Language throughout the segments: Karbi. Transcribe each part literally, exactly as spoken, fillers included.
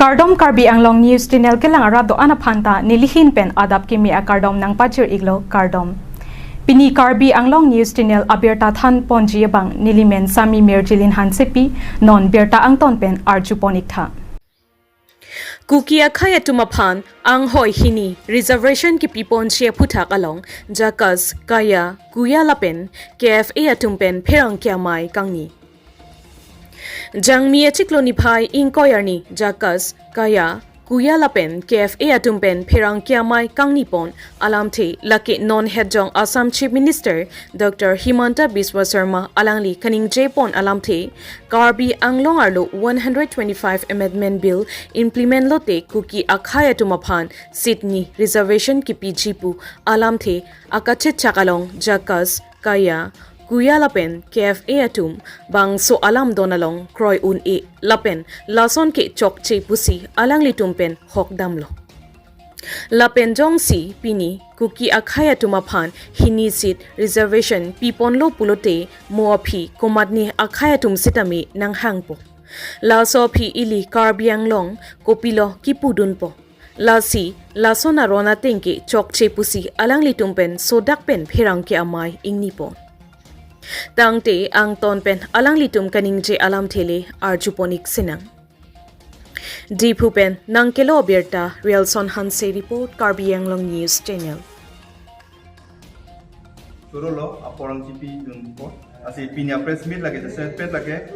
Kardom, Karbi Anglong News Channel kelang arat do-an aphan ta nelihin pen adap kimi akardom nangpajir iklo, kardom. Pini Karbi Anglong News Channel abirta than ponji abang nelimen Sami Mirjilin Hansepi, non birta angton pen arju pon iktha. Kuki akhei atum aphan anghoi hini reservation kipi ponji aphuthak along JACAS, KAYA, KUYA lapen K F A atum pen pherangke amei kangni. Jangmi achiklo niphai ingkoi arni JACAS, KAYA, KUYA lapen K F A atum pen pherangke amei kangni pon alamthe lake non hetjong Assam Chief Minister Doctor Himanta Biswa Sarma alangli kaningje pon alamthe, Karbi Anglong arlo one hundred twenty-five Amendment Bill implement lote Kuki akhei atum aphan seat ni reservation kipiji pu alamthe akachechak along JACAS, KAYA, KUYA lapen K F A atum bangso alam don along kroi un-e lapen lason ke chokche pusi alanglitum pen hok damlo. Lapen jongsi pini Kuki akhei atum aphan hini seat reservation piponlo pulote mo aphi komatne akhei atum sitame nanghangpo. Laso aphi ili Karbi Anglong kopilo kipudunpo. Lasi lason aron ateng ke chokche pusi alanglitum pen sodak pen pherangke amei ingni pon. Tangte angton pen alanglitum kaningje alamthe le arju pon ik sinang. Diphu pen nangkelo abirta, Rialson Hanse report, Karbi Anglong News Channel. Choro lo, apor nangchipidunpo. Lasi pini a-press meet lake, jasemet lake,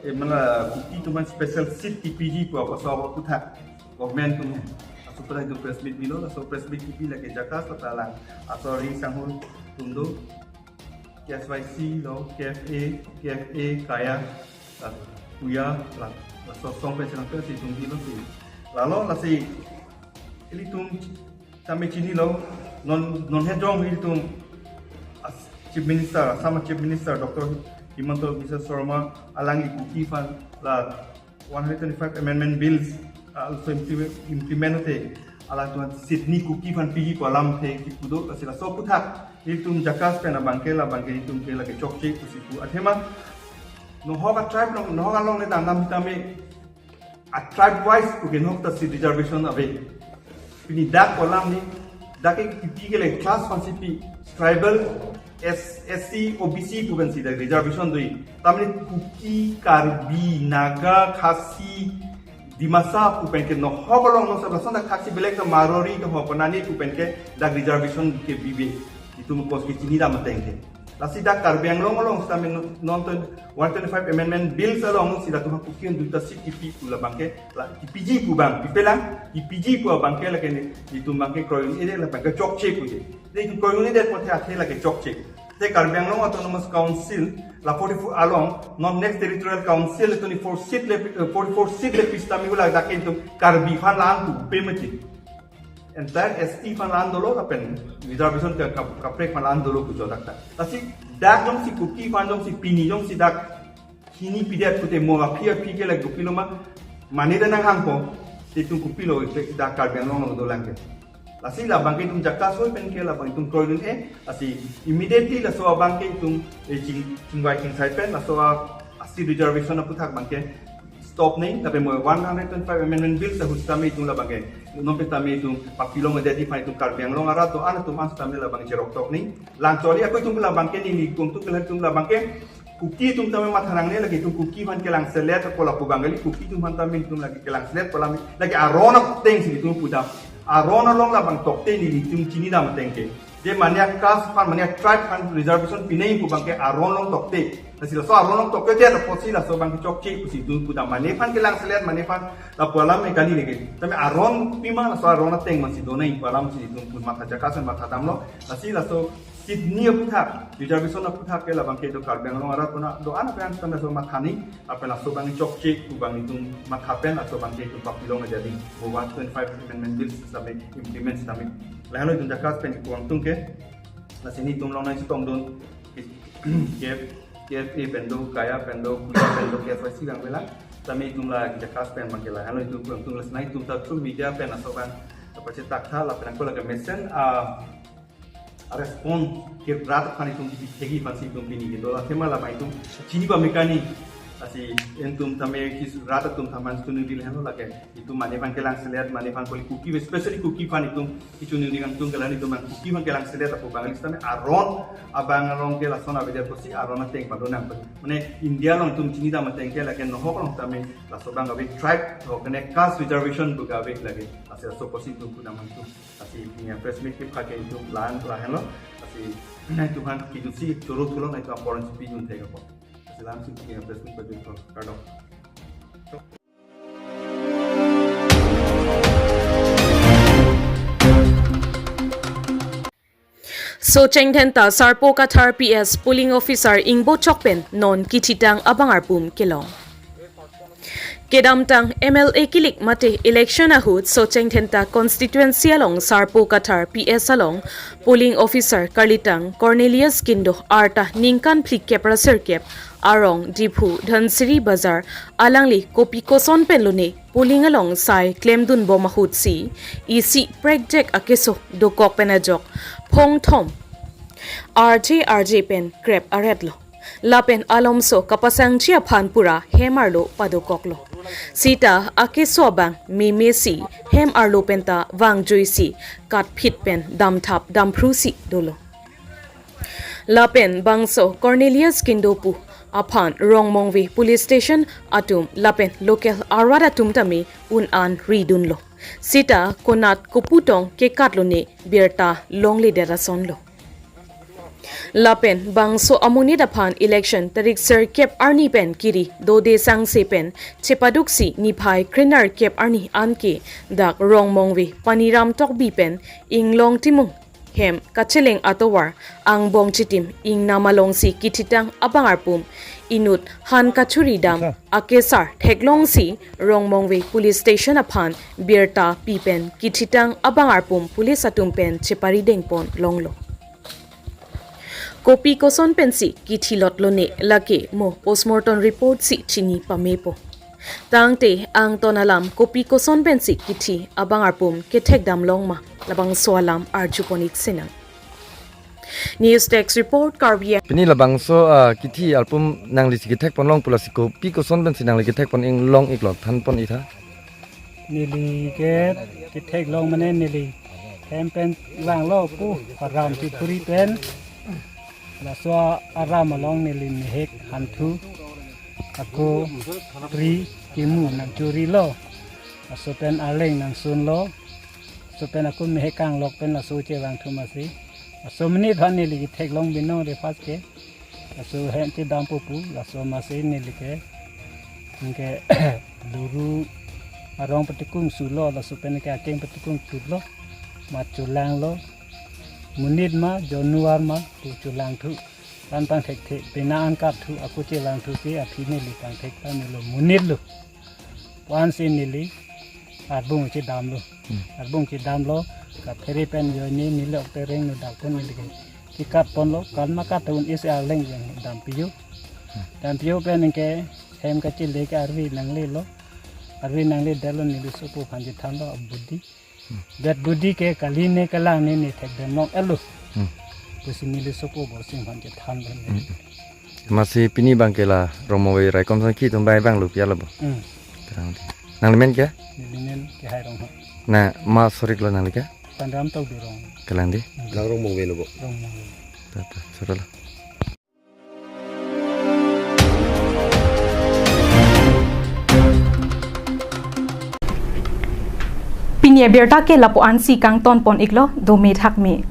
eh, mane Kuki atum aphan special seat kipiji pu apotsi aphuthak government atum he. Laso aphuthak itum press meet bilo, laso press meet kipi lake JACAS lapen alang aso ri sanghur atum do, K S Y C lo, K F A, K F A, KAYA, la KUYA, la, laso asong pen chenam pen si itum bilo si. Lalo lasi ilitum tame chinilo, non, non hetjong ilitum as-, Chief Minister, Assam Chief Minister Doctor Himanta Biswa Sarma alangli Kuki aphan la one hundred twenty-five Amendment Bills, uh, also implement, implement lote alangtum seat ni Kuki aphan piji pu alamthe kipu do, lasi laso aphuthak ilitum JACAS pen abangke labangke itum ke lake chokche pusi pu. Athema nohok a-tribe along, nohok along le dam dam tame a-tribe wise pu ke nohok ta seat reservation ave. Pini dak pu alam ni, dak ke kipi ke le class aphan si pi, tribal, S, S C, O B C pu pen si dak reservation do-i. Tame Kuki, Karbi, Naga, Khasi, Dimasa pu pen ke nohok along, non sabla son dak Khasi belek ta Marwari ta ho panani pu pen ke dak reservation ke bibe. Itum apotsi chini dam ateng ke. Lasi dak Karbi Anglong along sitame non, non to one twenty-five Amendment Bills along si latum Kuki atum ta seat kipi pu labangke, la kipiji pu abang, pipelang, kipiji pu abangke lake ni, itum abangke kroi un-edet labangke chokche pu je. Dei itum kroi un-edet pute athe lake chokche. Te Karbi Anglong Autonomous Council la forty-four along, non next territorial council le twenty-four seat le, eh, forty-four seat le pi sitame hu la dak ke itum Karbi aphan la-an tu pe mati. Entire S T aphan la-an dolo lapen reservation ke kap-, kaprek aphan la-an dolo pu jo dak ta. Lasi dak jongsi Kuki aphan jongsi pini jongsi dak hini pidet pute mo aphi aphi ke lake kopilo ma, mane ta nanghangpo, itum kopilo dak Karbi Anglong along dolang ke. Lasi labangke itum JACAS ahoi pen ke labang itum kroi un-e, lasi immediately laso abangke itum, eh, ching, chingvai chingsai pen laso a, a-seat reservation aphuthak abangke stop nangji, lapen mo one hundred twenty-five Amendment Bills ahut tame itum labangke, non pen tame itum papilong adet aphan itum Karbi Anglong arat do-an atum an tame labang cherok tok nangji. Lang choli ako itum labangke neli kung tu kelang itum labangke Kuki atum tame matha nangne lake itum Kuki aphan kelangselet ko lapu Bengali Kuki atum aphan tame itum lake kelangselet ko lami lake aron ateng si itum pudam. Aron along labang tokte neli itum chini dam ateng ke. Je mane a-caste aphan, mane a-tribe aphan reservation pinai pu abangke aron along tokte. Lasi laso aron along tokte apotsi laso abangke chokche pusi itum pudam, mane aphan kelangselet, mane aphan lapu alam me kali lake. Tame aron pima laso aron ateng man si donai pu alam si itum pun matha JACAS matha damlo. Lasi laso seat ni aphuthak, reservation aphuthak ke labangke do Karbi Anglong arat puna do-an aphan tame laso matha nangji, lapen laso abang chokche pu abang itum matha pen laso abangke itum papilong adet nangji. Mo one twenty-five Amendment Bill sitame implement sitame. Lahenlo itum JACAS pen ipu angtung ke. Lasi nelitum along nangchetongdun, K F, K F A pen do, KAYA pen do, KUYA pen do, K S Y C abang pela. Tame itum la JACAS pen abangke lahenlo itum ipu angtung, lasi nelitum ta through media pen laso abang pachetak tha lapen ako lake mesen, ah, a-response ke rat aphan itum kithekji aphan si itum pini kedo, la athema labang itum chini pame kani, Lasi itum tame kis rat atum tame chini ding lahenlo lake. Itum mane aphan kelangselet, mane aphan kali Kuki, especially Kuki aphan itum kachini ding angtung kelang itum aphan Kuki aphan kelangselet apo bang list tame aron abang along ke lason avedet pusi aron ateng pado nang. Mane India along itum chinidam ateng ke lake nohok along tame laso abang ave, tribe ho kene caste reservation pu ave lake. Lasi laso pusi itum pudam angtung. Lasi pini press meet kepha ke itum lang lahenlo. Lasi itum aphan kejutsi choro thulo, itum apor si pidun thek apot. Lasi lamsi pini press meet pajutlo. Kardom. Socheng Dhenta Sarpo Kathar P S polling officer ingbochok pen non kithitang abang arpum kelong. Kedamtang M L A kilik mate election ahut Socheng Dhenta constituency along Sarpo Kathar P S along polling officer karlitang Cornelius Kindo arta ningkan phlikep ra sirkep, arong Diphu Dhansiri Bazar, alangli kopi koson pen lone polling along sai klemdun bom ahut si isi prekjak akeso dokok pen ajok phongthom arje arje pen krep aretlo. Lapen alomso kapasangji aphan pura hem arlo padokoklo. Sita akeso abang meme si hem arlo penta vangjui si katphit pen damthap damphru si dolo. Lapen bangso Cornelius Kindo pu aphan Rongmongve Police Station atum lapen local arat atum tame un-an ridunlo. Sita konat koputong kekatlone birta longledet asonlo. Lapen bangso amonit aphan election tarik sirkep arni pen kiri dode sangse pen chepaduksi niphai krenerkep arni anke dak Rongmongve Paniram Tokbi pen Inglong Timung hem kacheleng atovar angbong chitim ingnam alongsi kithitang abang arpum inut han kachuri dam akesar theklongsi Rongmongve Police Station aphan birta pi pen kithitang abang arpum police atum pen chepari dengpon longlo. Kopi koson pensi kithi lotlone lake mo postmortem report si chini pamepo. Tangte angton alam kopi koson pensi kithi abang arpum kethekdam long ma, labangso alam arjupon ik sinang. News Desk Report, Karbi Ang- Pini labangso, ah, kithi arpum nanglisi kethekpon long pu lasi kopi koson pensi nangli kethekpon ik long iklo, thanpon ik tha. Neli ke kethek long mane neli hem pen vanglo pu aram Tripuri pen. Laso aram along neli mehek hanthu ako pri kimu nangchurilo. Laso pen arleng nangsunlo. Laso pen ako mehek kanglok pen laso chevangthu masi. Laso amonit aphan neli kethek long binong re first ke. Laso hem chedampo pu, laso masi neli ke, anke luru arong patikung sulo, laso pen ke akeng patikung tutlo, ma cholanglo, monit ma, januar ma, pu cholangthu, tan pangthekthe, pena an kapthu, ako chevangthu ke, aphi neli pangthek ta nelo, monit lo. Pu-ansi neli arbung chedamlo. Hmm. Arbung chedamlo, kaphere pen joine neli ok tereng no dak pen neli ke. Kekatponlo, kan ma kat un-e si arleng jeng dampiyo. Hmm. Dampiyo pen ke hem kachele ke arve nanglelo. Arve nangledetlo neli sopo aphan chethanlo abudi. Hmm. Det budi ke kali ne kalang ne ne thekdam long-etlo. Hmm. Pusi neli sopo Borsing aphan chethanlo ne. Hmm. Masi pini abang ke la Rongmongve raikom sangki atum bai vanglo pi-a labo. Hmm. Terang di. Nangli men ke? Neli men Kehai Ronghang. Na ma sorik lo nangli ke? Paniram Tokbi Ronghang. Kelang di. Hmm. Lang Rongmongve lo bo. Rongmongve. Ta, ta, soro lo. Pini abirta ke lapu-ansi kangtonpon iklo, dome thakme.